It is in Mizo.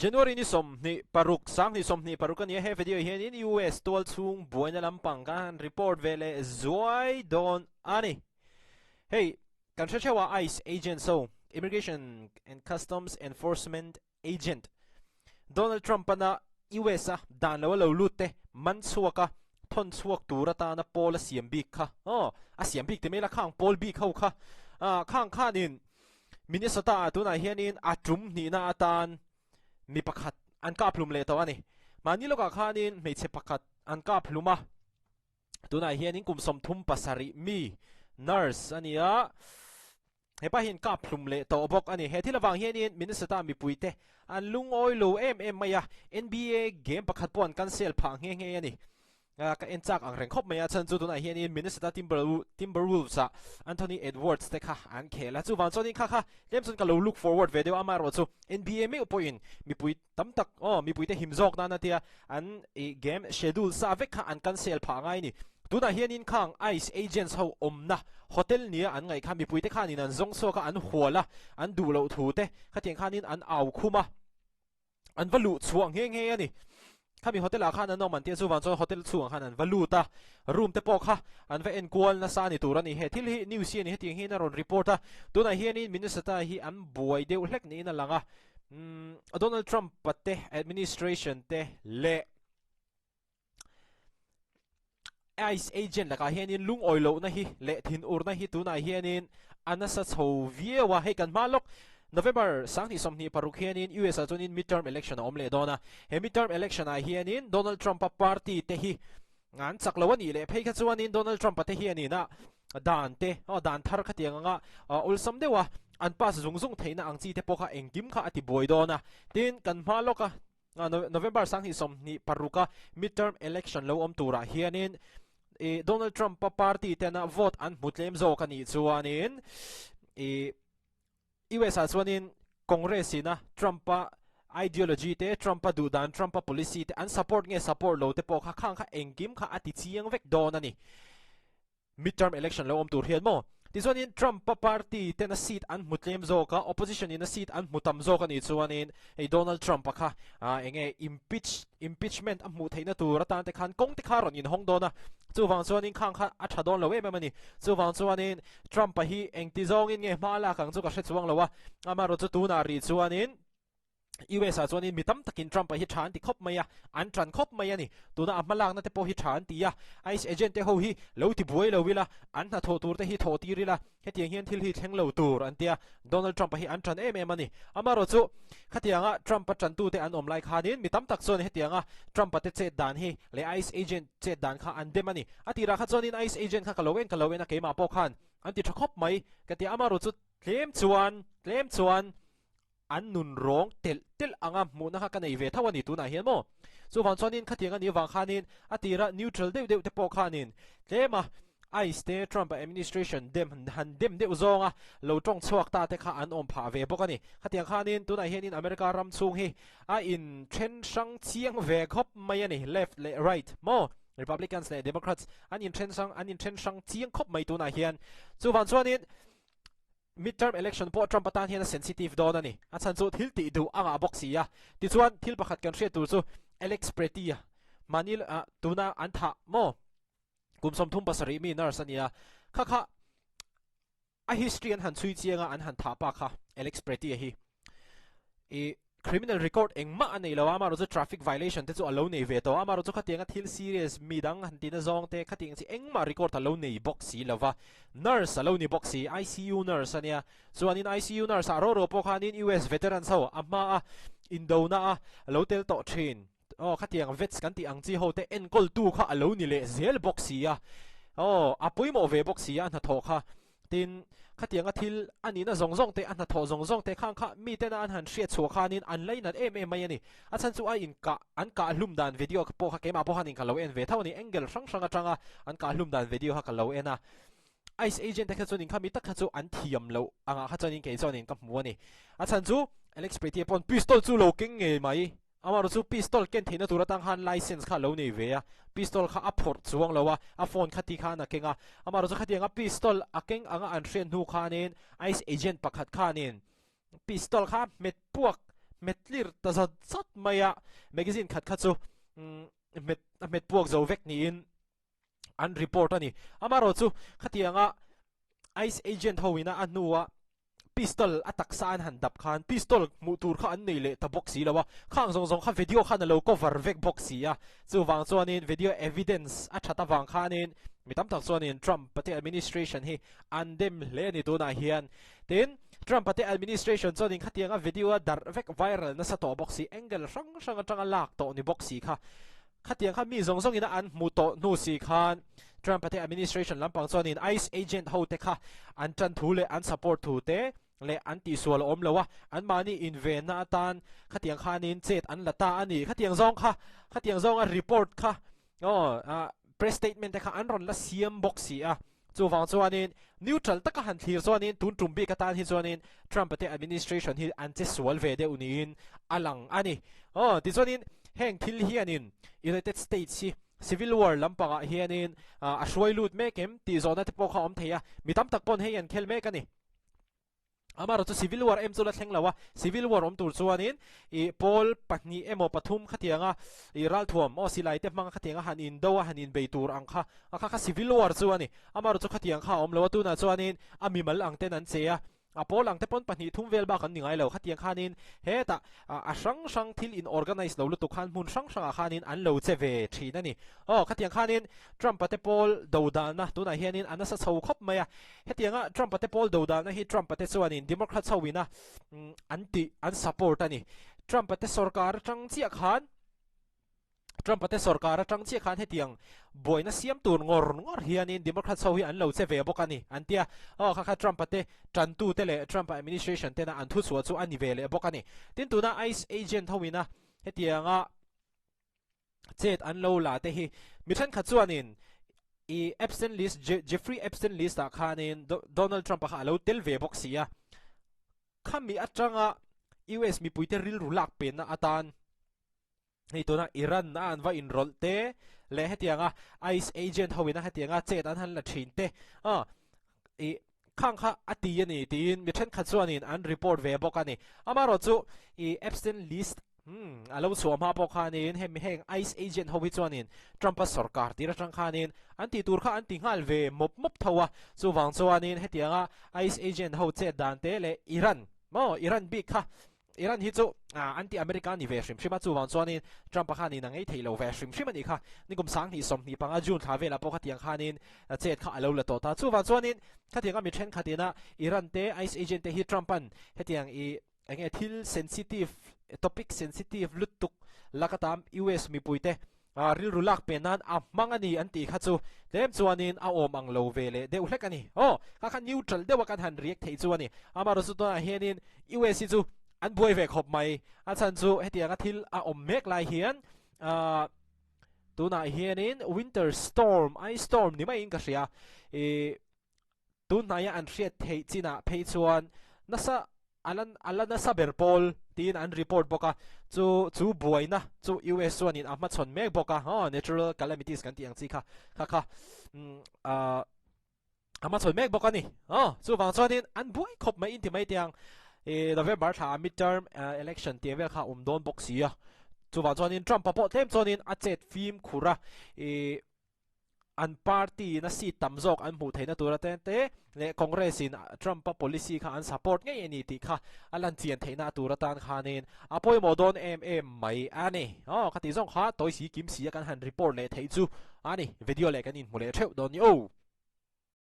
January ni 26 2026 a nia he video hianin US tual chhung buaina lampang kan han report ve leh zuai dawn a ni. Hei kan hre theuh a ICE agents ho Immigration and Customs Enforcement Agent Donald Trump ana US a dan lo a lo lut te man chhuak a thawn chhuak tur atana pawl a siam bik kha aw a siam bik te mai la khang pawl bik ho kha ah khang khanin Minnesota ah tunah hianin a tum hnihna atan mi pakhat an kap hlum leh tawh a ni. Mahni lawkah khanin hmeichhe pakhat an kap hlum a. Tunah hianin kum 37 mi nurse a ni a, hepa hian kap hlum leh tawh bawk a ni. He thil avang hianin Minnesota mipuite an lungawi lo em em mai a, NBA game pakhat pawh an cancel phah nghe nghe a ni. Ka en chak ang reng khawp mai a, chhan chu tunah hianin Minnesota Timberwolves ah Anthony Edwards te kha an khel a, chuvang chuanin kha kha tlem chuan ka lo look forward ve deuh a, amaherawhchu chu NBA meuh pawhin mipui Tam tak aw mipuite him zawk nan a tia an i game schedule sa vek kha an cancel phah ngai a ni. Tunah hianin khang ice agents ho awmna hotel nia an ngaih kha mipuite khanin an zawng chhuak a, an hual a, an duh loh thu te khatiang khanin an au khum a, an va luh chhuah nghe nghe a ni. Khami hotel ah khan an awm an tia chuvang chuan hotel chhungah khan an va lut a, room te pawh kha an va enkual nasa a ni tur a ni. He thil hi news hi a ni hetiang hian a rawn report a, tunah hianin Minnesota hi an buai deuh hlek niin a lang a. Donald Trump a te administration te leh ICE agent lakah hianin lungawi lohna hi leh thinurna hi tunah hianin a nasa chho viau a, hei kan hma lawk November 2026 hianin US ah chuanin midterm election a awm leh dawn a, he midterm election ah hianin Donald Trump a party te hi an chak lo a nih leh phei kha chuanin Donald Trump a te hianin a Dan te, aw dan thar khatiang anga awlsam deuh a, an pass zung zung theihna ang chi te pawh kha engkim kha a ti buai dawn a. Tin, kan hma lawk a, November 2026 a midterm election lo awm turah hianin i Donald Trump-a party tena vote an hmu tlem zawk a nih chuanin i US ah chuanin Congress ina Trump-a ideology te, Trump-a duhdan, Trump-a policy te an support nge support lo te pawh kha khang kha engkim kha a ti chiang vek dawn a ni. Midterm election lo awm tur hian maw? Tichuanin Trump-a party tena seat an hmu tlem zawk a, opposition ina seat an hmu tam zawk a nih chuanin hei Donald Trump-a kha eng nge impeach impeachment a hmuh theihna tur atan te khan kawng te kha a rawn inhawng dawn a, chuvang chuanin khang kha a tha dawn lo em em a ni. Chuvang chuanin Trump-a hi engti zawngin nge hma a lak ang chu ka hre chuang lo a, amaherawhchu tunah rih chuanin US ah chuanin mi tam takin Trump-a hi tha an ti khawp mai a, an tan khawp mai a ni. Tuna a hmalakna te pawh hi tha an ti a, ICE agent te ho hi lo ti buai lo ila, an hnathawh tur te hi thawh tir ila, hetiang hian thil hi thleng lo tur an ti a, Donald Trump-a hi an tan em em a ni. Amaherawhchu khatianga Trump-a tantute an awm lai khanin mi tam tak chuan hetianga Trump-a te chet dan hi leh ICE agent chet dan kha an dem a ni. A tirah kha chuanin ICE agent kha ka lo en ka lo en a keimah pawh khan an ti tha khawp mai ka ti a, amaherawhchu tlem chuan tlem chuan an nun rawng telh telh anga hmuhna kha ka nei ve tho a ni tunah hian maw. Chuvang chuanin khatiang a nih avang khanin a tira neutral deuh deuh te pawh khanin tlema ICE te Trump administration dem han dem deuh zawnga lo tawng chhuak ta te kha an awm phah ve bawk a ni. Khatiang khanin tunah hianin America ram chhung hi a in then hrang chiang ve khawp mai a ni, left leh right maw Republicans leh Democrats an in then hrang an in then hrang chiang khawp mai tunah hian. Chuvang chuanin Midterm election pawh Trump atan hian a sensitive dawn a ni. A chhan chu thil tih duh a ngah bawk si a. Tichuan, thil pakhat kan hriat tur chu Alex Pretti-a mahni tuna an thah maw? Kum 37 mi nurse a nia. Kha kha a history an han chhui chiang a, an han thah pa kha Alex Pretti-a hi. I criminal record engmah a nei lo a, amaherawh chu traffic violation te chu a lo nei ve tawh a, amaherawh chu khatianga thil serious mi dang han tina zawng te khatiang chi engmah record a lo nei bawk si lo va, nurse a lo ni bawk si, ICU nurse a nia, chuanin ICU nurse ah ro ro pawh khanin US veterans ho a hma a indona a lo tel tawh thin, aw khatiang vets kan tih ang chi ho te enkawl tu kha a lo ni leh zel bawk si a, aw a pawimawh ve bawk si a hnathawh kha. Tin, khatianga thil a nihna zawng zawng te, a hnathawh zawng zawng te khang kha miten a an han hriat chhuah khanin an lainat em em mai a ni. A chhan chu a inkah, an kah hlum dan video pawh kha keimah pawh khanin ka lo en ve tho a ni. Angle hrang hrang atanga an kah hlum dan video kha ka lo en a. Ice agent te kha chuanin kha mi tak kha chu an thiam loh angah kha chuanin kei chuanin ka hmu a ni. A chhan chu Alex Pretti pawn pistol chu lo keng ngei mai. Amaherawh chu pistol ken theihna tur atang khan license kha a lo nei ve a, pistol kha a phawrh chuang lo a, a phone kha ti khan a keng a. Amaherawh chu khatianga pistol a keng anga an hriat hnu khanin ICE agent pakhat khanin pistol kha hmet puak, hmet tlir ta zat zat mai a, magazine khat kha chu hmet a hmet puak zo vek niin an report a ni. Amaherawhchu khatianga ICE agent ho ina a hnua pistol a taksa an han dap khan pistol hmuh tur kha an nei leh ta bawk si lo a, khang zawng zawng kha video khan a lo cover vek bawk si a, chuvang chuanin video evidence a that avang khanin mi tam tak chuanin Trump te administration hi an dem hle a ni tunah hian. Tin, Trump te administration chuanin khatianga video a darh vek viral nasa tawh bawk si, angle hrang hrang atanga lak tawh ni bawk si kha Khatiang kha mi zawng zawngin a an hmu tawh hnu si khan Trump-a te administration lampang chuanin ICE agent ho te kha an tan thu leh an support thu te leh an tihsual a awm lo a, anmahni invenna atan khatiang khanin chet an la ta a ni. Khatiang zawng kha, khatiang zawnga report kha aw press statement te kha an rawn la siam bawk si a. Chuvang chuanin neutral taka han thlir chuanin tun tum bik atan hi chuanin Trump-a te administration hi an che sual ve deuh niin a lang a ni. Aw, tichuanin heng thil hianin United States hi civil war lampangah hianin a hruai lut mek em tih zawhna te pawh kha a awm thei a, mi tam tak pawn hei an khel mek a ni. Amaherawh chu civil war em chu la thleng lo a, civil war awm tur chuanin ih pawl pahnih emaw pathum khatianga ih ralthuam aw silai te hmanga khatianga han indo a han inbei tur ang kha a kha kha civil war chu a ni. Amaherawh chu khatiang kha a awm lo a, tunah chuanin a mimal ang ten an che a, a pawl ang te pawn pahnih thum vel bak an ni ngai lo. Khatiang khanin hetah a hrang hrang thil in organize lo lutuk khan hmun hrang hrangah khanin an lo che ve thin a ni. Aw khatiang khanin Trump-a te pawl do dalna tunah hianin a nasa chho khawp mai a. Hetianga Trump-a te pawl do dalna hi Trump-a te chuanin Democrats ho ina an tih an support a ni. Trump-a te sorkar atang chiah khan Trump-a te sorkar atang chiah khan hetiang buaina siam tur ngawr ngawr hianin Democrats ho hi an lo che ve bawk a ni an tia. Aw kha kha Trump-a te tantu te leh Trump-a administration tena an thuchhuah chu a ni ve leh bawk a ni. Tin tuna ICE agent ho ina hetianga chet an lo la te hi mi thenkhat chuanin i Epstein list Jeffrey Epstein list ah khanin Donald Trump a kha a lo tel ve bawk si a, khami atanga US mipuite rilru lak penna atan hei tuna Iran a an va inrawlh te leh hetianga ICE agent ho ina hetianga chet an han la thin te a i khang kha a ti a ni tiin mi thenkhat chuanin an report ve bawk a ni. Amaherawhchu i Epstein list hmm a lo chhuah hma pawh khanin hemi heng ICE agent ho hi chuanin Trump-a sorkar tir atang khanin an tih tur kha an ti nghal ve mawp mawp tho a, chuvang chuanin hetianga ICE agent ho chet dan te leh Iran maw Iran bik kha Iran hi chu anti America a ni ve hrim hrim a, chuvang chuanin Trump-a khanin a ngei thei lo ve hrim hrim a nih kha. Nikum sanghnih 25 June thla velah pawh khatiang khanin chet kha a lo la tawh ta. Chuvang chuanin khatianga mi thenkhatina Iran te ICE agent te hi Trump-a'n hetiang i eng nge thil sensitive topic sensitive lutuk laka tam US mipuite Rilru lak pe nan a hmang a ni an tih kha chu tlem chuanin a awm ang lo ve leh deuh hlek a ni. Aw, kha kha neutral deuha kan han react theih chu a ni. Amaherawhchu tunah hianin US hi chu an buai ve khawp mai. A chhan chu hetianga thil a awm mek lai hian tunah hianin winter storm, ice storm ni maiin ka hria. Ih Tun hnaia an hriat theih chinah phei chuan nasa a la a la nasa ber pawl tiin an report bawk a, chu chu buaina chu US chuanin a hmachhawn mek bawk a, aw natural calamities kan tih ang chi kha kha kha umm ah a hmachhawn mek bawk a ni. Aw chuvang chuanin an buai khawp mai inti mai teh ang ih November thla ah midterm election tih vel kha a awm dawn bawk si a, chuvang chuanin Trump-a pawh tlem chuanin a chet fimkhur a ih an party in a seat tam zawk an hmuh theihna tur atan te leh Congress in Trump a policy kha an support ngei a ni tih kha a lan chian theihna tur atan khanin a pawimawh dawn em em mai a ni. Aw ka tih zawng kha tawi si kim si a kan han report leh theih chu a ni. Video leh kan inhmu leh theuh dawn ni aw.